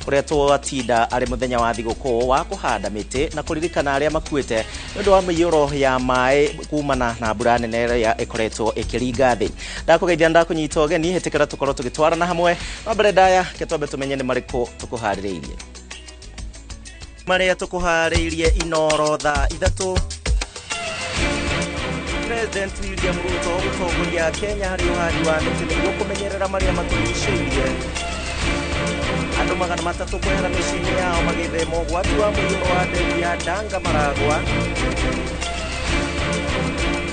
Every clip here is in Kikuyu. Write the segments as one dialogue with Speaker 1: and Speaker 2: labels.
Speaker 1: Ũrĩa twatinda arĩ mũthenya wa thigũkũ wa kũhanda mĩtĩ na kũririkana arĩa makuĩte nĩ ũndũ wa mĩiyũro ya maĩ kumana na mbura nene ĩrĩa ĩkoretwo ĩkĩringa thĩ. Ndakũgeithia, ndakũnyita ũgeni, ĩtĩkĩra tũkorwo tũgĩtwarana hamwe. No mbere ndaya, ke twambe tũmenye nĩ marĩkũ tũkũharĩrĩirie. Marĩa tũkũharĩirie Inoro thaa 3: President William Ruto gũtongoria Kenya harĩ ũhandi wa mĩtĩ nĩguo kũmenyerera marĩa matũrigicĩirie. Andũ 300 kwehera mĩciĩ-inĩ yao magĩthema ũgwati wa mũiyũro wa ndemu ya Danga Maragwa.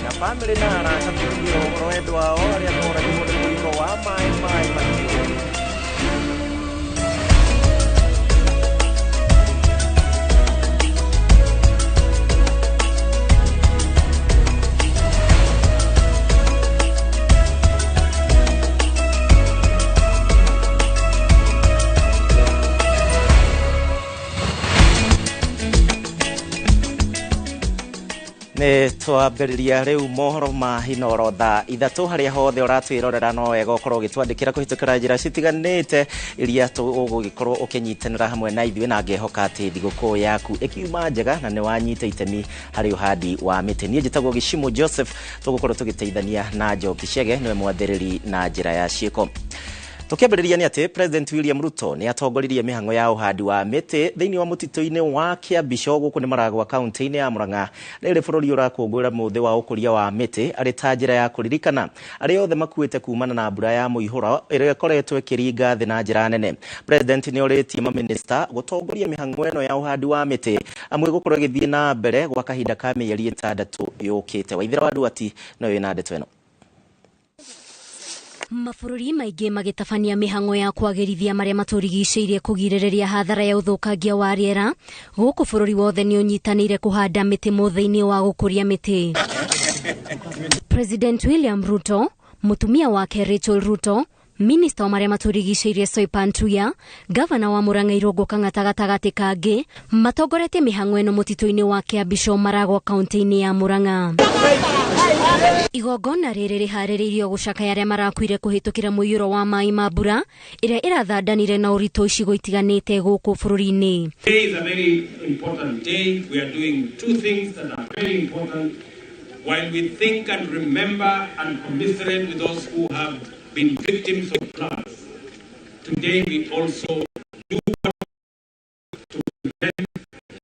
Speaker 1: Na bamĩrĩ na arata kũrugĩra ũhoro endwa ao arĩa moragirwo nĩ mũiyũro wa maĩ Maĩ Mahiũ. Nĩ twambĩrĩria rĩu mohoro ma Inoro thaa 3. Harĩa hothe ũratwĩrorera, no wega ũkorwo ũgĩtwandĩkĩra kũhĩtũkĩra njĩra citiganĩte iria ũgũgĩkorwo ũkĩnyitanĩra hamwe na ithuĩ, na ngehoka atĩ thigũkũ yaku ĩkiuma njega na nĩ wanyita itemi harĩ ũhandi wa mĩtĩ. Niĩ njĩtagwo Gĩcimo Joseph, tũgũkorwo tũgĩteithania na Njoki Chege, nĩwe mwathĩrĩri na njĩra ya ciĩko. Tũkĩambĩrĩria nĩ atĩ President William Ruto nĩ atongoririe mĩhang'o ya ũhandi wa mĩtĩ thĩinĩ wa mũtitũ-inĩ wa Kĩambico gũkũ nĩ Maragwa, kaunti-inĩ ya Murang'a, rĩrĩ bũrũri ũrakũngũĩra mũthĩ wa ũkũria wa mĩtĩ arĩ ta njĩra ya kũririkana arĩa othe makuĩte kumana na mbura ya mũihũro ĩrĩa ĩkoretwo ĩkĩringa thĩ na njĩra nene. President nĩ orĩtie mamĩnĩsta gũtongoria mĩhang'o ĩno ya ũhandi wa mĩtĩ, amwe gũkorwo ĩgĩthiĩ na mbere gwa kahinda ka mĩeri 6 yũkĩte. Waithĩra wa Nduati no wĩna ndeto ĩno.
Speaker 2: Mabũrũri maingĩ magĩtabania mĩhang'o ya kwagĩrithia marĩa matũrigicĩirie kũgirĩrĩria hathara ya ũthũkangia wa rĩera, gũkũ bũrũri wothe nĩ ũnyitanĩire kũhanda mĩtĩ mũthĩ-inĩ wa gũkũria mĩtĩ. President William Ruto, mũtumia wake Rachel Ruto, minista wa marĩa matũrigicĩirie Soipan Tuya, gavana wa Murang'a Irũngũ Kang'ata gatagatĩ kangĩ matongoretie mĩhang'o ĩno mũtitũ-inĩ wa Kĩambico, Maragwa, kaunti-inĩ ya Murang'a. Igongona rĩrĩ rĩharĩrĩirio gũcakaya arĩa marakuire kũhĩtũkĩra mũiyũro wa maĩ ma mbura ĩrĩa ĩrathandanire na ũritũ icigo itiganĩte gũkũ bũrũri-inĩ.
Speaker 3: Today is a very important day. We are doing two things that are very important. While we think and remember and commiserate with those who have been victims of floods, today we also do what to prevent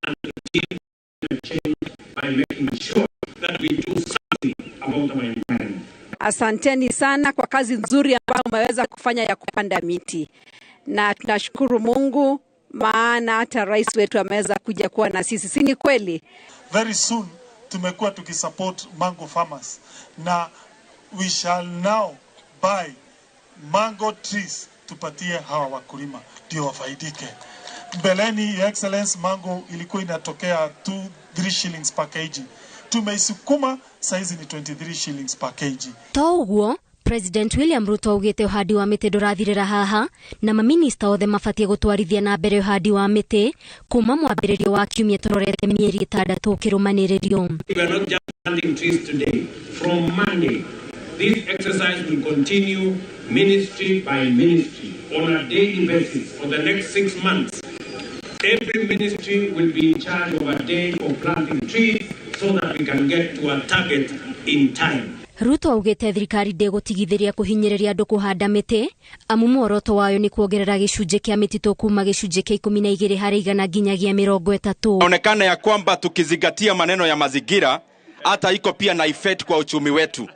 Speaker 3: and to deal with change by making sure that we do something about our environment.
Speaker 4: Asanteni sana kwa kazi nzuri ambayo umeweza kufanya ya kupanda miti, na tunashukuru Mungu maana hata rais wetu ameweza kuja kuwa na sisi, si ni kweli?
Speaker 5: Very soon tumekuwa tukisupport mango farmers na we shall now buy mango trees tupatie hawa wakulima ndio wafaidike. Mbeleni, Your Excellency, mango ilikuwa inatokea 2 3 shillings per kg. Tumeisukuma, saizi ni 23 shillings per kg.
Speaker 2: To ũguo, President William Ruto augĩte ũhandi wa mĩtĩ ndũrathirĩra haha na maminista othe mabatiĩ gũtwarithia na mbere ũhandi wa mĩtĩ kuma mwambĩrĩrio wa kiumia tũrorete mĩeri 6 ũkĩrũmanĩrĩrio.
Speaker 3: We are not just planting trees today. From Monday, this exercise will continue ministry by ministry on a daily basis for the next 6 months. Every ministry will be in charge of a day for planting trees so that we can get to our target in time.
Speaker 2: Ruto augĩte thirikari ndĩgũtigithĩria kũhinyĩrĩria andũ kũhanda mĩtĩ, amu muoroto wayo nĩ kuongerera gĩcunjĩ kĩa mĩtitũ kuma gĩcunjĩ kĩa 12% nginyagia 30.
Speaker 6: Inaonekana ya kwamba tukizingatia maneno ya mazingira, hata iko pia na effect kwa uchumi wetu,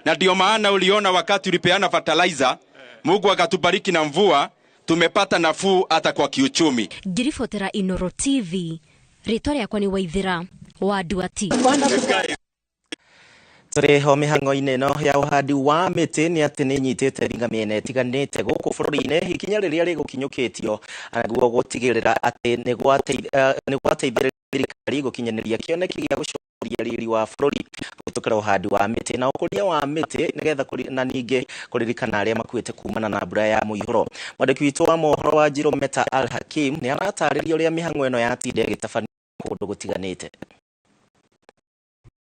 Speaker 6: na ndio maana uliona wakati ulipeana fertilizer, Mungu akatubariki na mvua, tumepata nafuu hata kwa kiuchumi.
Speaker 2: Ngiribotera Inoro TV, rĩtwa rĩakwa nĩ Waithĩra wa Nduati.
Speaker 1: Tũrĩ ho mĩhang'o-inĩ ĩno ya ũhandi wa mĩtĩ nĩ atĩ nĩ nyitĩte ringa mĩena ĩtiganĩte gũkũ bũrũri-inĩ ikinya rĩrĩa rĩgũkinyũkĩtio nĩguo gũtigĩrĩra atĩ nĩ gwateithĩrĩria thirikari gũkinyanĩria kĩoneki gĩa gũcokia riri wa bũrũri kũhĩtũkĩra ũhandi wa mĩtĩ na ũkũria wa mĩtĩ nĩgetha na ningĩ kũririkana arĩa makuĩte kumana na mbura ya mũihũro. Mwandĩki witũ wa mohoro wa Njirũ Meta Al Hakim nĩ aratarĩria ũrĩa mĩhang'o ĩno yatinda ĩgĩtabanio kũndũ gũtiganĩte.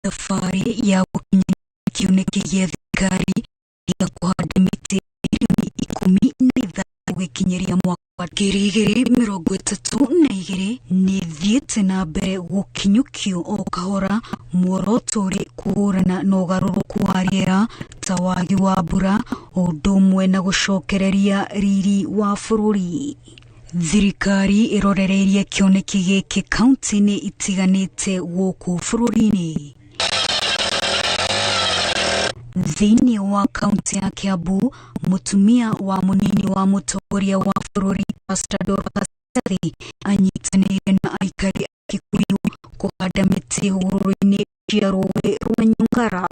Speaker 7: Thabarĩ ya gũkinyanĩria kĩoneki gĩa thirikari gĩa kũhanda mĩtĩ 15 mirioni gũgĩkinyĩria mwaka wa 2032 nĩ thiĩte na mbere gũkinyũkio o kahora, muoroto ũrĩ kũhũrana na ũgarũrũku wa rĩera ta wagi wa mbura, ũndũ ũmwe na gũcokereria riri wa bũrũri. Thirikari ĩrorereirie kĩoneki gĩkĩ kaunti-inĩ itiganĩte gũkũ bũrũri-inĩ. Thĩinĩ wa kaunti ya Kiambu, mũtumia wa mũnini wa mũtongoria wa bũrũri Pastor Dorcas Njathi anyitanĩire na aikari a Kikuyu kũhanda mĩtĩ hũgũrũrũ-inĩ cia rũĩ rwa Nyongara.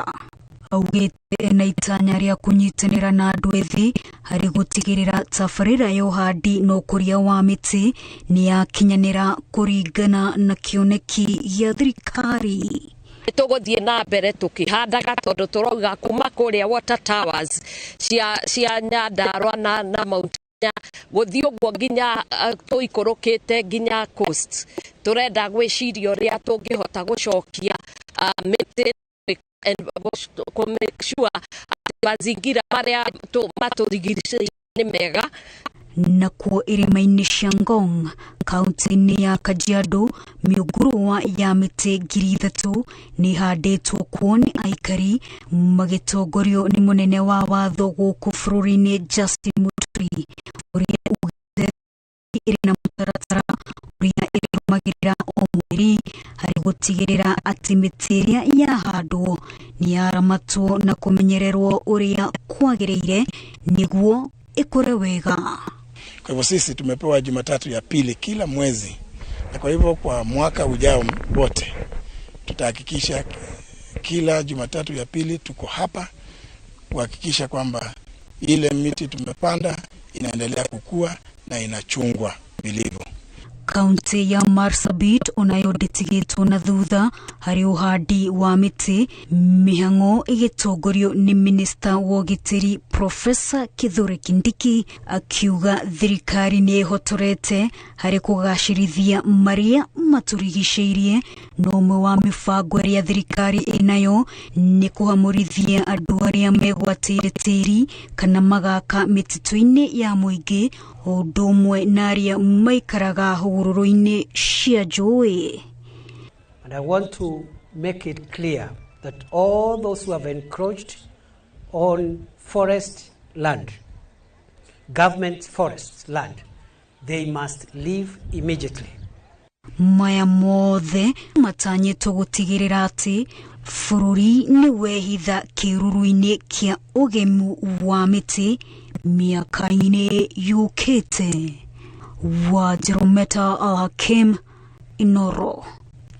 Speaker 7: Augĩte ena itanya rĩa kũnyitanĩra na andũ ethĩ harĩ gũtigĩrĩra tabarĩra ya ũhandi na ũkũria wa mĩtĩ nĩ yakinyanĩra kũringana na kĩoneki gĩa thirikari.
Speaker 8: Tũgũthiĩ na mbere tũkĩhandaga tondũ tũrauga kuma kũrĩa water towers cia Nyandarua na Mount Kenya gũthiĩ ũguo nginya tũikũrũkĩte nginya coast, tũrenda gwĩciria ũrĩa tũngĩhota gũcokia mĩtĩ and kũ make sure atĩ mazingira marĩa matũrigicĩirie nĩ mega.
Speaker 7: Nakuo irĩma-inĩ cia Ngong, kaunti-inĩ ya Kajiado, mĩũngũrwa ya mĩtĩ 3,000 nĩ ĩhandĩtwo kuo nĩ aikari magĩtongorio nĩ mũnene wa watho gũkũ bũrũri-inĩ Justin Muturi, ũrĩa ugĩte ĩrĩ na mũtaratara ũrĩa ĩrũmagĩrĩra o mweri harĩ gũtigĩrĩra atĩ mĩtĩ ĩrĩa yahandwo nĩ yaramatwo na kũmenyererwo ũrĩa kwagĩrĩire nĩguo ĩkũre wega.
Speaker 9: Kwa hivyo sisi tumepewa Jumatatu ya pili kila mwezi, na kwa hivyo kwa mwaka ujao wote tutahakikisha kila Jumatatu ya pili tuko hapa kuhakikisha kwamba ile miti tumepanda inaendelea kukua na inachungwa vilivyo.
Speaker 7: Kaunti ya Marsabit onayo ndĩtigĩtwo na thutha harĩ ũhandi wa mĩtĩ, mĩhang'o ĩgĩtongorio nĩ minista wa ũgitĩri Profesa Kithure Kindiki akiuga thirikari nĩ ĩhotorete harĩ kũgacĩrithia marĩa matũrigicĩirie, na ũmwe wa mĩbango ĩrĩa thirikari ĩnayo nĩ kũhamũrithia andũ arĩa megwatĩire tĩri kana magaka mĩtitũ-inĩ ya mũingĩ, ũndũ ũmwe na arĩa maikaraga hũgũrũrũ-inĩ cia njũĩ.
Speaker 10: And I want to make it clear that all those who have encroached on forest land, government forest land, they must leave immediately.
Speaker 7: Maya mothe matanyĩtwo gũtigĩrĩra atĩ bũrũri nĩ wehitha kĩruru-inĩ kĩa ũgemu wa mĩtĩ mĩaka-inĩ yũkĩte. Wajerumeta Alhakim, Inoro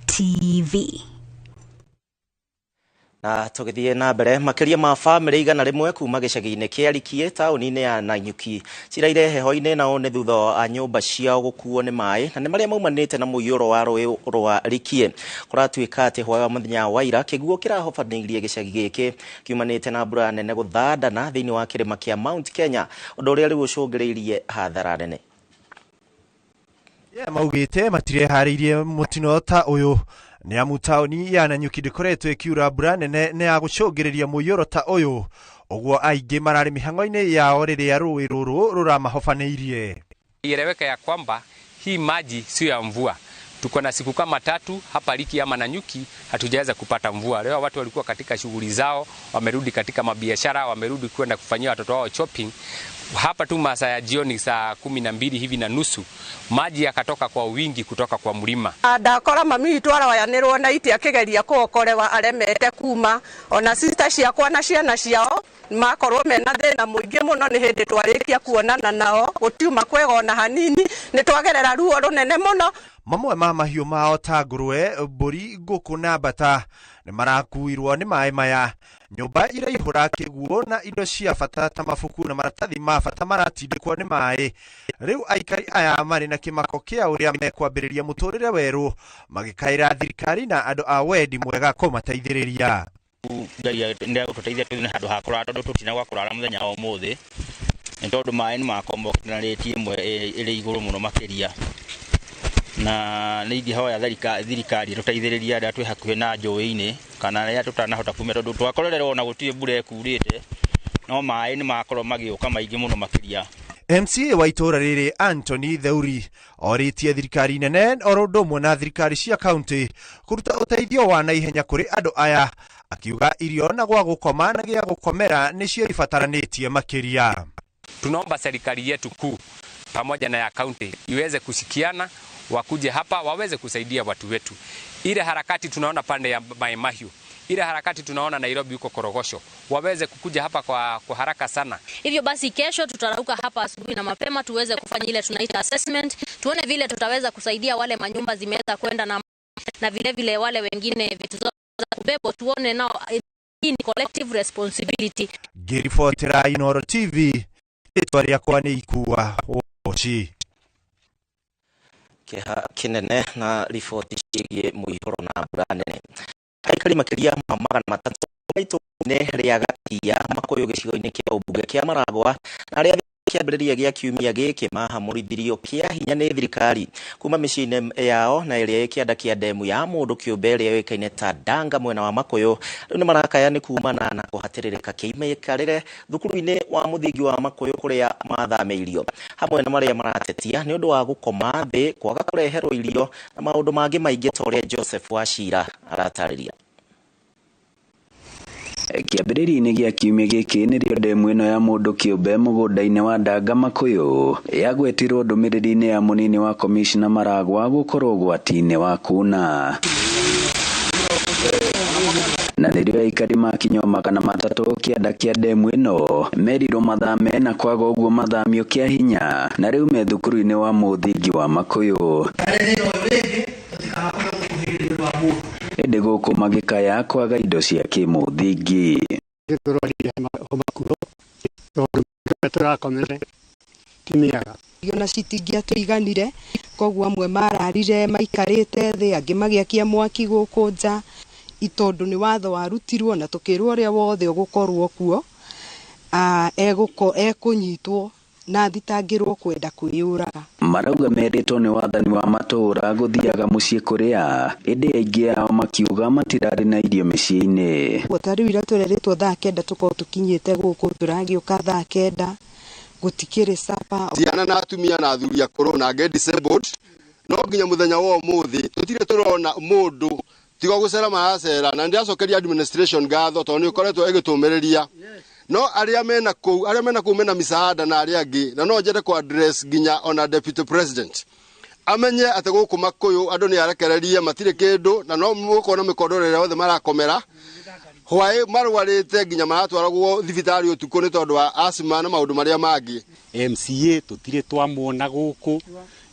Speaker 7: TV.
Speaker 1: Na tũgĩthiĩ na mbere, makĩria ma bamĩrĩ 100 kuma gĩcagi-inĩ kĩa Rikie taũni-inĩ ya Nanyuki ciraire heho-inĩ, nao nĩ thutha wa nyũmba ciao gũkuo nĩ maĩ, na nĩ marĩa maumanĩte na mũiyũro wa rũĩ rwa Rikie. Kũratuĩka atĩ hwaĩ wa mũthenya wa ira kĩguũ kĩrahobanĩirie gĩcagi gĩkĩ kiumanĩte na mbura nene gũthandana thĩinĩ wa kĩrĩma kĩa Mount Kenya, ũndũ ũrĩa rĩu ũcũngĩrĩirie hathara nene.
Speaker 11: Maugĩte matireharĩirie mũtino ta ũyũ nĩ amu taũni ya Nanyuki ndĩkoretwo ĩkiura mbura nene na ya gũcũngĩrĩria mũiyũro ta ũyũ, ũguo aingĩ mararĩ mĩhang'o-inĩ yao rĩrĩa rũĩ rũrũ rũramahobanĩirie.
Speaker 12: Ieleweke ya kwamba hii maji sio ya mvua. Tuko na siku kama 3 hapa Riki ama Nanyuki hatujaweza kupata mvua. Leo watu walikuwa katika shughuli zao, wamerudi katika mabiashara, wamerudi kwenda kufanyia watoto wao shopping. Hapa tu masaa ya jioni saa 12 hivi na nusu maji yakatoka kwa wingi kutoka kwa mlima.
Speaker 13: Ndakora mami witũ arayanĩrwo na iti akĩgeria kũokorewa aremete kuma, ona sister ciakwa na ciana ciao makorwo mena thĩna mũingĩ mũno nĩ hĩndĩ twarĩkia kuonana nao, gũtiuma kwega ona hanini, nĩ twagerera ruo rũnene mũno.
Speaker 11: Mamwe ma mahiũ mao ta ngũrwe, mbũri, ngũkũ na mbata nĩ marakuirwo nĩ maĩ maya. Nyũmba iraihũra kĩguũ na indo cia bata ta mabuku na maratathi ma bata maratindĩkwo nĩ maĩ. Rĩu aikari aya marĩ na kĩmako kĩa ũrĩa mekwambĩrĩria mũtũrĩre werũ, magĩkaĩra thirikari na andũ a wendi mwega kũmateithĩrĩria.
Speaker 14: Ngai nĩegũtũteithia tũthiĩ na handũ ha kũrara tondũ tũtirĩ gwa kũrara mũthenya wa ũmũthĩ, nĩ tondũ maĩ nĩ makomboka na rĩti ĩmwe ĩrĩ igũrũ mũno makĩria. Na nĩ ingĩhoya thirikari ĩtũteithĩrĩrie arĩa twĩ hakuhĩ na njũĩ-inĩ kana arĩa tũtanahota kumia tondũ twakorererwo ona gũtirĩ mbura ĩkurĩte, no maĩ nĩ makorwo magĩũka maingĩ mũno makĩria.
Speaker 11: MCA wa itũũra rĩrĩ Anthony Theuri orĩtie thirikari nene oro ũndũ ũmwe na thirikari cia kaunti kũruta ũteithio wa naihenya kũrĩ andũ aya, akiuga irio na gwa gũkoma na gĩa gũkomera nĩcio ibataranĩtie makĩria.
Speaker 12: Tunaomba serikali yetu kuu pamoja na ya kaunti iweze kushikiana, wakuje hapa waweze kusaidia watu wetu. Ile harakati tunaona pande ya Mai Mahiu, ile harakati tunaona Nairobi huko Korogosho, waweze kukuja hapa kwa haraka sana.
Speaker 15: Hivyo basi kesho tutarauka hapa asubuhi na mapema tuweze kufanya ile tunaita assessment, tuone vile tutaweza kusaidia wale manyumba zimeweza kwenda na vile vile wale wengine vitu zao za kubebwa, tuone nao hii ni collective responsibility.
Speaker 11: Ngĩribotera Inooro TV, rĩtwa rĩakwa nĩ Ikua Woci.
Speaker 1: Kĩeha kĩnene na riboti ciĩgiĩ mũihũro na mbura nene. Aikari makĩria ma 300 itũũra-inĩ rĩa Gakia Makũyũ gĩcigo-inĩ kĩa ũmbunge kĩa Maragwa na arĩa kĩambĩrĩria gĩa kiumia gĩkĩ mahamũrithirio kĩa hinya nĩ thirikari kuma mĩciĩ-inĩ yao na ĩrĩa ĩ kĩanda kĩa ndemu ya mũndũ kĩũmbe ĩrĩa yũĩkaine ta Ndanga mwena wa Makũyũ. Rĩu nĩ marakaya nĩ kumana na kũhatĩrĩrĩka kĩmĩikarĩre thukuru-inĩ wa mũthingi wa Makũyũ kũrĩa mathamĩirio, hamwe na marĩa maratetia nĩ ũndũ wa gũkoma thĩ, kwaga kũreherwo irio na maũndũ mangĩ maingĩ ta ũrĩa Joseph Wachira aratarĩria.
Speaker 16: Kĩambĩrĩria-inĩ gĩa kiumia gĩkĩ nĩrĩo ndemu ĩno ya mũndũ kĩũmbe mũgũnda-inĩ wa Ndanga Makũyũ yagwetirwo ndũmĩrĩri-inĩ ya mũnini wa komishna Maragwa gũkorwo ũgwati-inĩ wa kuna. Na nĩrĩo aikari makinywo 300 kĩanda kĩa ndemu ĩno merirwo mathame na kwaga ũguo mathamio kĩa hinya, na rĩu me thukuru-inĩ wa mũthingi wa Makũyũ. Ĩndĩ gũkũ magĩkaya kwaga indo cia kĩmũthingi.
Speaker 17: Ona citingĩatũiganire, koguo amwe mararire maikarĩte thĩ, angĩ magĩakia mwaki gũkũ nja, tondũ nĩ watho warutirwo na tũkĩrwo ũrĩa wothe ũgũkorwo kuo ekũnyitwo na thitangĩrwo kwenda kwĩyũraga.
Speaker 16: Marauga merĩtwo nĩ wathani wa matũũra gũthiaga mũciĩ kũrĩa, ĩndĩ aingĩ ao makiuga matirarĩ na irio mĩciĩ-inĩ.
Speaker 17: Ta rĩu ira tũrerĩtwo thaa 9 tũkorwo tũkinyĩte gũkũ, tũragĩũka thaa 9 gũtikĩrĩ capa.
Speaker 18: Ciana na atumia na athuri akũrũ na angĩ disabled, no nginya mũthenya wa ũmũthĩ tũtirĩ tũrona mũndũ tiga gũcera maracera, na ndĩracokeria administration ngatho tondũ nĩ ũkoretwo ĩgĩtũmĩrĩria. No arĩa mena kũu mena misaada na arĩa angĩ, na no njende kũ address nginya ona deputy president amenye atĩ gũkũ Makũyũ andũ nĩ arekererie matirĩ kĩndũ, na no mũkona mĩkondoro ĩrĩa othe marakomera hwaĩ marwarĩte nginya maratwaragwo thibitarĩ ũtukũ nĩ tondũ wa asthma na maũndũ marĩa mangĩ.
Speaker 19: MCA tũtirĩ twamuona gũkũ,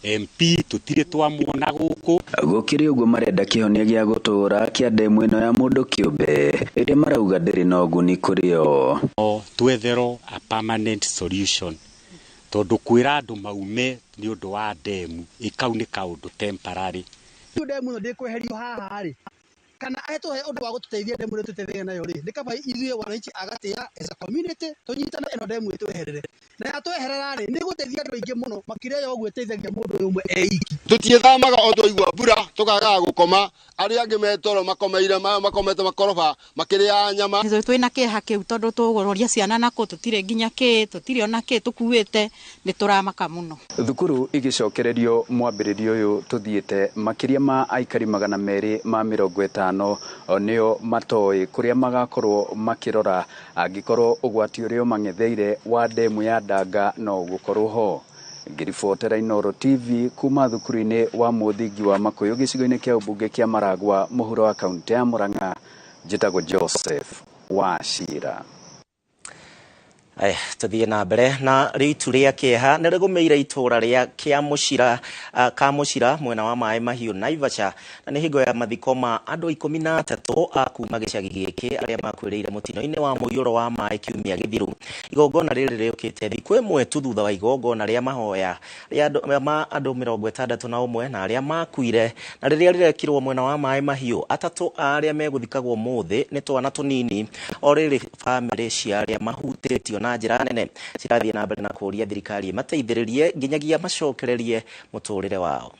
Speaker 19: MP tũtirĩ twamuona gũkũ.
Speaker 16: Gũkĩrĩ ũguo marenda kĩhonia gĩa gũtũũra kĩa ndemu ĩno ya mũndũ kĩũmbe ĩrĩa marauga ndĩrĩ na ũguni kũrĩ o.
Speaker 19: No twetherwo a permanent solution, tondũ kwĩra andũ maume nĩ ũndũ wa ndemu ĩkau nĩ kaũndũ temporary.
Speaker 20: Ndemu ĩno ndĩkweherio haha rĩ, kana etũhe ũndũ wa gũtũteithia ndemu ĩno tũteithie nayo rĩ, nĩ kaba ithuĩ wananchi a Gatĩa as a community tũnyitane ĩno ndemu ĩtweherere, na yatweherera rĩ nĩ gũteithia andũ aingĩ mũno makĩria ya ũguo ĩteithagia mũndũ ũyũ ũmwe e iki.
Speaker 18: Tũtiĩthamaga o twaigua mbura tũkagaga gũkoma, arĩa angĩ metoro makomeire makomete makoroba makĩrĩaga nyama.
Speaker 21: Twĩna kĩeha kĩu tondũ tũgũroria ciana nako tũtirĩ nginya kĩ, tũtirĩ ona kĩ tũkuĩte, nĩ tũramaka mũno.
Speaker 16: Thukuru igĩcokererio mwambĩrĩrio ũyũ tũthiĩte makĩria ma aikari 250 nĩo matoĩ kũrĩa magakorwo makĩrora angĩkorwo ũgwati ũrĩa ũmang'etheire wa ndemu ya Ndanga no ũgũkorwo ho. Ngĩribotera Inooro TV kuma thukuru-inĩ wa mũthingi wa Makũyũ gĩcigo-inĩ kĩa ũmbunge kĩa Maragwa mũhuro wa kaunti ya Murang'a, njĩtagwo Joseph Wachira.
Speaker 1: Aya, tuthiĩ na mbere na rĩitu rĩa kĩeha nĩ rĩgũmĩire itũũra rĩa Kamũcira mwena wa Maĩ Mahiũ Naivasha, na nĩ hingo ya mathiko ma andũ 13 a kuma gĩcagi gĩkĩ arĩa makuĩrĩire mũtino-inĩ wa mũiyũro wa maĩ kiumia gĩthiru. Igongona rĩrĩ rĩũkĩte thikũ ĩmwe tu thutha wa igongona rĩa mahoya rĩa ma andũ 61 na arĩa makuire, na rĩrĩa rĩrekirwo mwena wa Maĩ Mahiũ, atatũ a arĩa megũthikagwo mũthĩ nĩ twana tũnini. O rĩrĩ bamĩrĩ cia arĩa mahutĩtio na njĩra nene cirathiĩ na mbere na kũũria thirikari ĩmateithĩrĩrie nginyagia macokererie mũtũrĩre wao.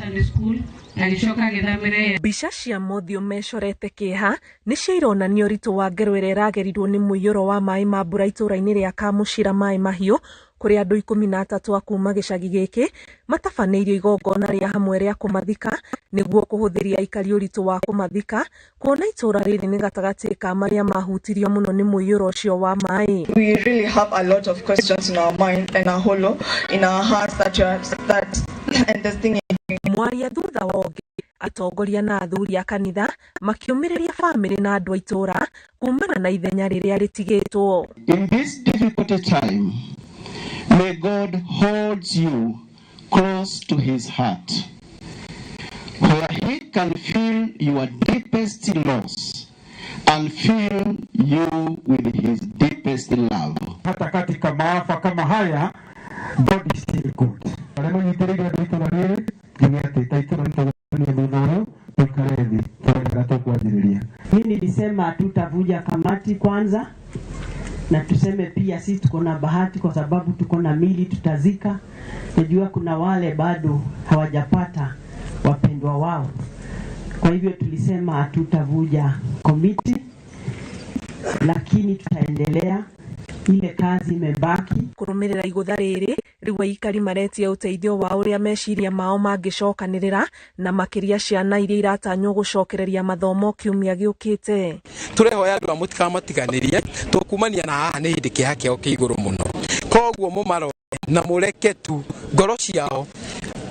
Speaker 4: Sunday School, agĩcoka agĩthamĩra.
Speaker 22: Mbica cia mothiũ mecorete kĩeha nĩcio ironania ũritũ wa ngero ĩrĩa ĩragerirwo nĩ mũiyũro wa maĩ ma mbura itũũra-inĩ rĩa Kamũcira Maĩ Mahiũ, kũrĩa andũ 13 a kuma gĩcagi gĩkĩ matabanĩirio igongona rĩa hamwe rĩa kũmathika nĩguo kũhũthĩria aikari ũritũ wa kũmathika, kuona itũũra rĩrĩ nĩ gatagatĩ ka marĩa mahutirio mũno nĩ mũiyũro ũcio wa maĩ.
Speaker 23: We really have a lot of questions in our mind and a hollow in our hearts that you are, that and this thing.
Speaker 22: Mwaria thutha wa ũngĩ, atongoria na athuri a kanitha makĩũmĩrĩria bamĩrĩ na andũ a itũũra kumana na ithenya rĩrĩa rĩtigĩtwo.
Speaker 24: In this difficult time, may God hold you close to his heart, where he can feel your deepest loss and fill you with his deepest love.
Speaker 25: Hata katika maafa kama haya, God is still good. Arĩa manyitĩrĩire andũ itũra rĩrĩ, ngiuge atĩ ta itũra nĩtũgũcemania thutha ũyũ, tũikare thĩ, tũrore harĩa tũkwanjĩrĩria.
Speaker 26: Mimi nilisema tutavunja kamati kwanza, na tuseme pia sisi tuko na bahati kwa sababu tuko na mili tutazika. Najua kuna wale bado hawajapata wapendwa wao. Kwa hivyo tulisema hatutavuja komiti, lakini tutaendelea ile kazi imebaki.
Speaker 22: Kũrũmĩrĩra igũtha rĩrĩ, rĩu aikari maretia ũteithio wa ũrĩa meciria mao mangĩcokanĩrĩra na makĩria ciana iria iratanywo gũcokereria mathomo kiumia gĩũkĩte.
Speaker 27: Tũrehoya andũ a mũtikamatiganĩrie, tũkumania na haha nĩ hĩndĩ kĩeha kĩao kĩ igũrũ mũno, koguo mũmarore na mũreke tu ngoro ciao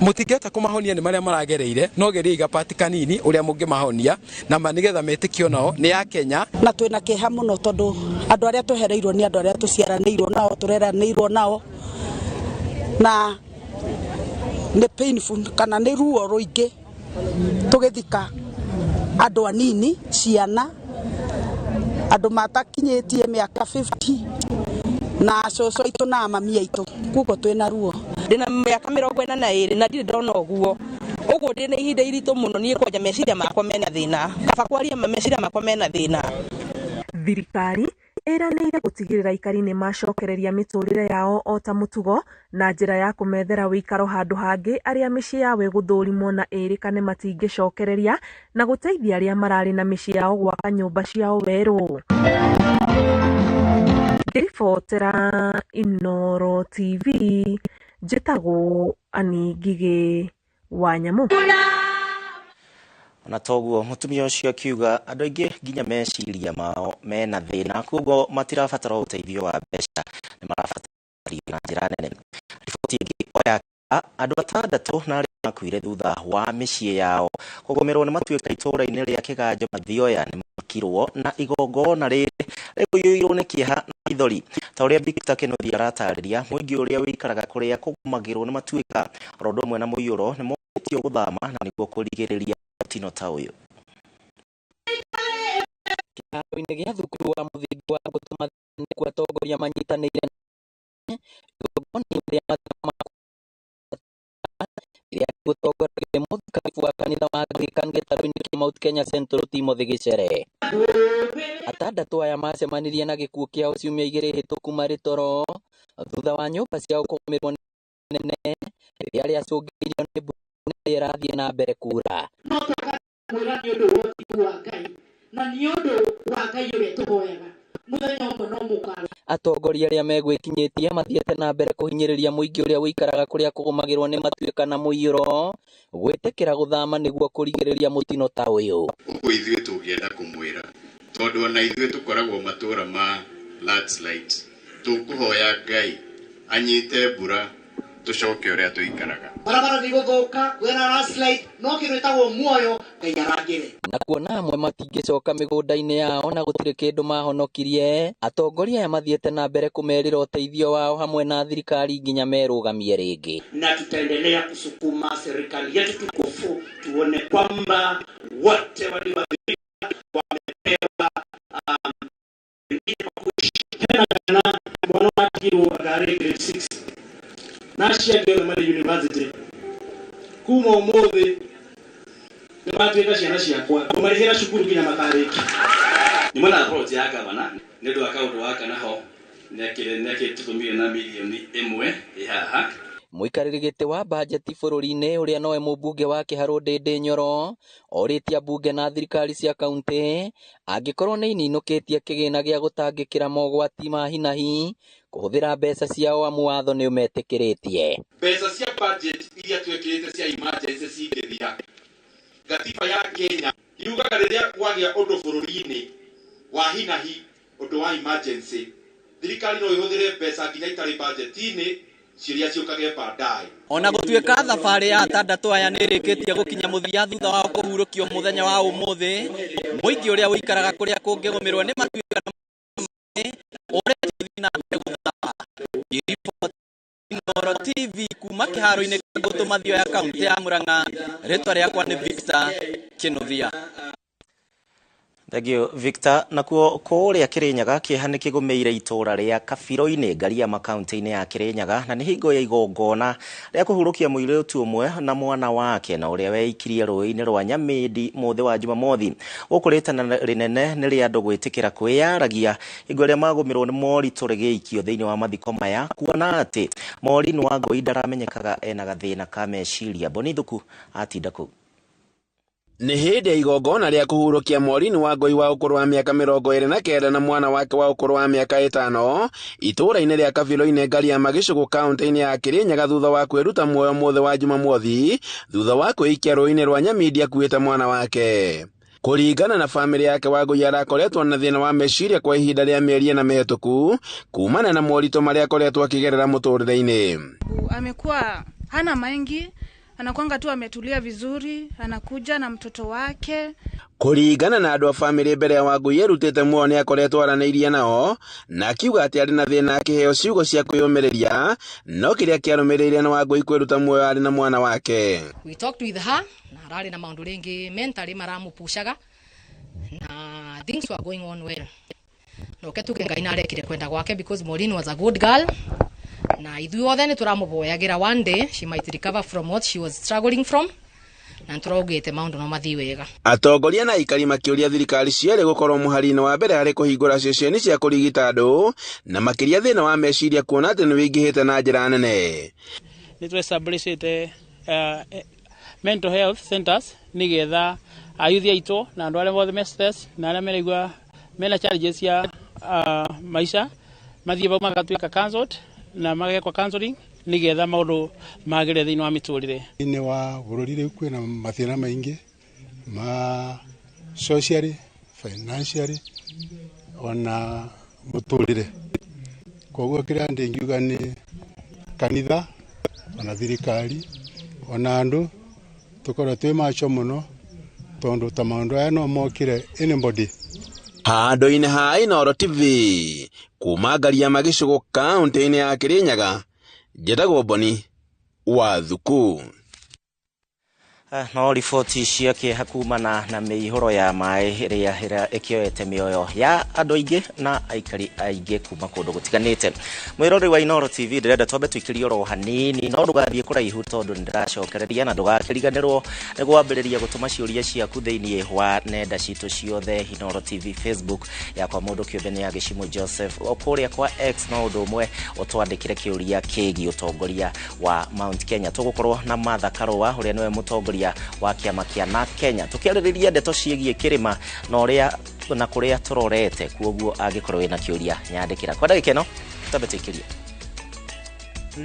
Speaker 27: mũtingĩhota kũmahonia nĩ marĩa maragereire, no geriai gapati kanini ũrĩa mũngĩmahonia na nĩgetha metĩkio nao nĩ ya Kenya.
Speaker 28: Na twĩna kĩeha mũno tondũ andũ arĩa twehereirwo nĩ andũ arĩa tũciaranĩirwo nao, tũreranĩirwo nao, na nĩ painful kana nĩ ruo rũingĩ tũgĩthika andũ anini, ciana, andũ matakinyĩtie mĩaka 50 na cũcũ aitũ na mami aitũ, koguo twĩna ruo.
Speaker 29: Ndĩna mĩaka 42 na ndirĩ ndona ũguo, ũguo ndĩna ihinda iritũ mũno niĩ kwanja meciria makwa mena thĩna, kaba kwaria meciria makwa mena thĩna.
Speaker 22: Thirikari ĩranĩire gũtigĩrĩra aikari nĩ macokereria mĩtũrĩre yao o ta mũtugo na njĩra ya kũmethera wĩikaro handũ hangĩ arĩa mĩciĩ yao ĩgũthũrimwo na ĩrĩkane matingĩcokereria na gũteithia arĩa mararĩ na mĩciĩ yao gwaka nyũmba ciao werũ. Ngĩribotera Inooro TV, njĩtagwo Annie Ngigĩ wa Nyamũ.
Speaker 1: Na toguo mutumia ũcio akiuga andũ aingĩ nginya meciria mao mena thĩna, koguo matirabatara ũteithio wa mbeca, nĩ marabatara na njĩra nene. Riboti ĩngĩ oya andũ 6 na arĩa makuire thutha wa mĩciĩ yao kũgũmĩrwo nĩ matuĩka itũũra-inĩ rĩa Kĩganjo Mathioya nĩ makirwo na igongona rĩrĩ rĩkũiyũirwo nĩ kĩeha na maithori. Ta ũrĩa Victor Kĩnuthia aratarĩria, mũingĩ ũrĩa ũikaraga kũrĩa kũgũmagĩrwo nĩ matuĩka oro ũndũ ũmwe na mũiyũro nĩ morĩtio gũthama na nĩguo kũrigĩrĩria mũtino ta ũyũ.
Speaker 30: Kĩharo-inĩ gĩa thukuru wa mũthingi wa Gũtũma nĩkuo atongoria manyitanĩire igongona rĩa mathiko rĩrĩa gũtongoragio nĩ mũthikabu wa kanitha wa Anglican gĩtarũ-inĩ kĩa Mount Kenya Central Timothy Gĩcere. 6 aya macemanirie na gĩkuũ kĩao ciumia 2 hĩtũku marĩ toro thutha wa nyũmba ciao kũgũmĩrwo nene rĩrĩa rĩacũngĩrĩirio nĩ mbura nene ĩrathiĩ na mbere kura.
Speaker 31: No twĩra nĩ ũndũ wa ũthingu wa Ngai na nĩ ũndũ wa Ngai ũrĩa tũhoyaga mũthenya ũmwe no mũkara.
Speaker 30: Atongoria arĩa megwĩkinyĩtie mathiĩte na mbere kũhinyĩrĩria mũingĩ ũrĩa ũikaraga kũrĩa kũgũmagĩrwo nĩ matuĩka na mũiyũro gwĩtĩkĩra gũthama nĩguo kũrigĩrĩria mũtino ta ũyũ.
Speaker 32: Ũguo ithuĩ tũngĩenda kũmwĩra tondũ ona ithuĩ tũkoragwo matũra ma landslide, tũkũhoya Ngai anyite mbura tũcoke ũrĩa tũikaraga.
Speaker 31: Barabara nĩ igũthũka, kwĩna landslide, no kĩndũ gĩtagwo muoyo Ngai arangĩre.
Speaker 30: Na kuona amwe matingĩcoka mĩgũnda-inĩ yao na gũtirĩ kĩndũ mahonokirie, atongoria aya mathiĩte na mbere kũmerĩra ũteithio wao hamwe na thirikari nginya merũgamie rĩngĩ.
Speaker 31: Na tutaendelea kusukuma serikali yetu tukufu tuone kwamba wote walioathirika wamepewa
Speaker 33: tena kana mwana watigirwo ngari grade 6 na acio angĩ othe marĩ university kuma ũmũthĩ nĩ matuĩka ciana ciakwa ngũmarĩhĩra cukuru nginya makarĩkia.
Speaker 34: Nĩ mwena approach ya gavana nĩ ũndũ wa kaũndũ gaka naho nĩ akĩtũtũmire na mirioni 1 ĩ haha.
Speaker 30: Mũikarĩri gĩtĩ wa bajeti bũrũri-inĩ ũrĩa nowe mũmbunge wa Kĩharũ Ndĩndĩ Nyoro orĩtie ambunge na thirikari cia kaunti angĩkorwo nĩ ininũkĩtie kĩgĩna gĩa gũtangĩkĩra mogwati ma hinahi kũhũthĩra mbeca ciao amu watho nĩ ũmetĩkĩrĩtie.
Speaker 2: Mbeca cia budget iria twekĩrĩte cia emergency cingĩthira, gatiba ya Kenya yugaga rĩrĩa kwagĩa ũndũ bũrũri-inĩ wa hinahi, ũndũ wa emergency, thirikari no ĩhũthĩre mbeca nginya itarĩ budget-inĩ ciria ciũkage baadaye.
Speaker 3: Ona gũtuĩka thabarĩ ya atandatũ aya nĩ ĩrĩkĩtie gũkinya mũthia thutha wao kũhurũkio mũthenya wa ũmũthĩ, mũingĩ ũrĩa ũikaraga kũrĩa kũngĩgũmĩrwo nĩ matuĩka ũrĩtie gũthiĩ na mbere gũthama. Inooro TV kuma kĩharo-inĩ kĩa Ngũtũ Mathioya kaunti ya Murang'a, rĩtwa rĩakwa nĩ Victor Kĩnuthia.
Speaker 1: Thank you Victor. Nakuo kũrĩa Kĩrĩnyaga kĩeha nĩ kĩgũmĩire itũũra rĩa Kabiro-inĩ Ngariama kaunti-inĩ ya Kĩrĩnyaga, na nĩ hingo ya igongona rĩa kũhurũkia mũirĩtu ũmwe na mwana wake na ũrĩa weikirie rũĩ-inĩ rwa Nyamĩndi mũthĩ wa Jumamothi. Gũkũ rĩtana rĩnene nĩ rĩa andũ gwĩtĩkĩra kwĩyaragia hingo ĩrĩa magũmĩrwo nĩ moritũ rĩgĩikio thĩinĩ wa mathiko maya, kuona atĩ Maureen Wangũi ndaramenyekaga ena gathĩna ka meciria. Boni Thuku atinda kũu.
Speaker 5: Nĩ hĩndĩ ya igongona rĩa kũhurũkia Maureen Wangũi wa ũkũrũ wa mĩaka 29 na mwana wake wa ũkũrũ wa mĩaka 5 itũũra-inĩ rĩa Kabiro-inĩ Ngariama Gĩcũgũ kaunti-inĩ ya Kĩrĩnyaga thutha wa kwĩruta muoyo mũthĩ wa Jumamothi thutha wa kwĩikia rũĩ-inĩ rwa Nyamindi akuĩte mwana wake. Kũringana na bamĩrĩ yake, Wangũi arakoretwo na thĩna wa meciria kwa ihinda rĩa mĩeri 4 mĩhĩtũku kumana na moritũ marĩa akoretwo akĩgerera mũtũrĩre-inĩ.
Speaker 6: Amekuwa hana mengi, anakuanga tu ametulia vizuri, anakuja na mtoto wake.
Speaker 5: Kũringana na andũ a bamĩrĩ, mbere ya Wangũi erutĩte muoyo nĩ akoretwo aranĩirie nao na akiuga atĩ arĩ na thĩna akĩheo ciugo cia kwĩyũmĩrĩria, no kĩrĩa kĩarũmĩrĩire nĩ Wangũi kwĩruta muoyo arĩ na mwana wake.
Speaker 7: We talked with her na ararĩ na maũndũ rĩngĩ mentally maramũpushaga na things were going on well. Noke tuge Ngai nĩarekire kwenda gwake because Maureen was a good girl na ithuĩ othe nĩ tũramũvoyagĩra one day she might recover from what she was struggling from, na nĩtũraugĩte maũndũ no mathiĩ wega.
Speaker 5: Atongoria na aikari makĩũria thirikari cierĩ gũkorwo mũhari-inĩ wa mbere harĩ kũhingũra ceceni cia kũrigita andũ na makĩria thĩna wa meciria kuona atĩ nĩ wĩingĩhĩte na njĩra nene.
Speaker 8: Nĩ tũ-establishĩte mental health centers nĩgetha ayuthi aitũ na andũ arĩa othe me stress na arĩa meraigua mena challenges cia maica mathiĩ vau magatuĩka counseled na magekwo counseling nĩgetha maũndũ magĩre thĩinĩ wa mĩtũrĩre.
Speaker 9: Thĩinĩ wa bũrũri rĩu kwĩna mathĩna maingĩ ma socially, financially ona mũtũrĩre. Koguo kĩrĩa ndingiuga nĩ kanitha ona thirikari ona andũ tũkorwo twĩ macho mũno tondũ ta maũndũ aya no mokire anybody.
Speaker 5: Handũ-inĩ ha Inooro TV kuma Ngariama Gĩcũgũ kaunti-inĩ ya Kĩrĩnyaga, njĩtagwo Boni wa Thuku.
Speaker 1: No riboti cia kĩeha kumana na mĩihũro ya maĩ ĩrĩa ĩkĩoete mĩoyo ya andũ aingĩ na aikari aingĩ kuma kũndũ gũtiganĩte. Mwĩroreri wa Inooro TV, ndĩrenda twambe tũikĩrie oro hanini, no ndũgathiĩ kũraihu tondũ nĩndĩracokereria na ndũgakĩriganĩrwo nĩ kwambĩrĩria gũtũma ciũria ciaku thĩinĩ wa nenda citũ ciothe, Inooro TV Facebook yakwa mũndũ kĩũmbe nĩ ya Gĩcimũ Joseph, o kũrĩa kwa X no ũndũ ũmwe ũtwandĩkĩre kĩũria kĩgiĩ ũtongoria wa Mount Kenya. Tũgũkorwo na Martha Karũa ũrĩa nĩwe mũtongoria wa kĩama kĩa NARC Kenya tũkĩarĩrĩria ndeto ciĩgiĩ kĩrĩma na ũrĩa na kũrĩa tũrorete. Kuoguo angĩkorwo wĩna kĩũria nyandĩkĩra. Kwa ndagĩka ĩno twambe tũikĩrie.